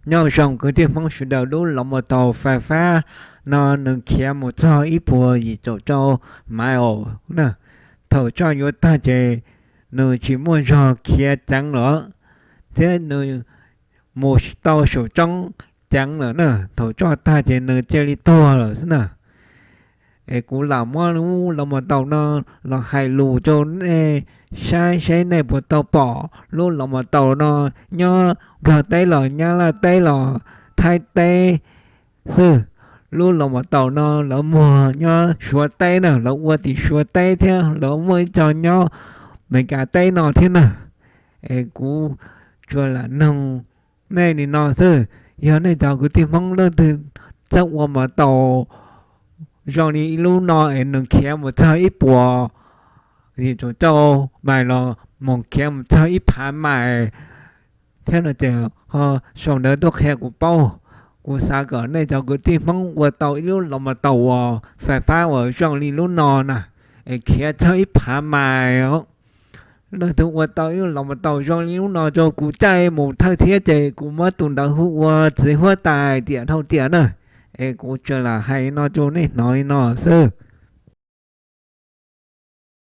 Nyob zoo kwv tij Hmoob sawv daws, lub los mus taus fais fab no nws khiav mus txog ib puas yim caum rau maiv na. Thaum tso yuav tag ces nws tsis muaj zog khiav ceev lawm, thiab nws mus tau saum roob ceev lawm na. Thaum tso tag ces nws cia li tuag lawm xwb na. Es kuv lam muab lub los mus taus no los hais lus rau nej saib seb nej puas tau pom lub los mus taus no nyob Nplog teb los Nyab Laj teb los Thaib teb xwb. Lub los mus taus no lawv muag nyob Suav teb na, lawv ua tim Suav teb thiab lawv muaj ib co nyob Meskas teb no thiab na. Es kuv tsuas lam noog nej li no xwb. Yog nej cov kwv tij Hmoob leej twg txawj ua mov taus zoo li ib lub no es nws khiav mus txog ib puas yim caum rau mais los mus khiav mus txog ib phav mais thiab no ces ho sau ntawv tuaj qhia kuv paub. Kuv xav kom nej cov kwv tij Hmoob ua tau ib lub los mus taus uas fais fab uas zoo li lub no na, es khiav txog ib phav mais os. Leej twg ua tau ib lub los mus taus zoo li lub no rau kuv caij mus thawj thiab ces kuv muab tus ntawd hu ua txiv huab tais tiam dhau tiam na. Es kuv tsuas lam hais no rau nej hnov li no xwb.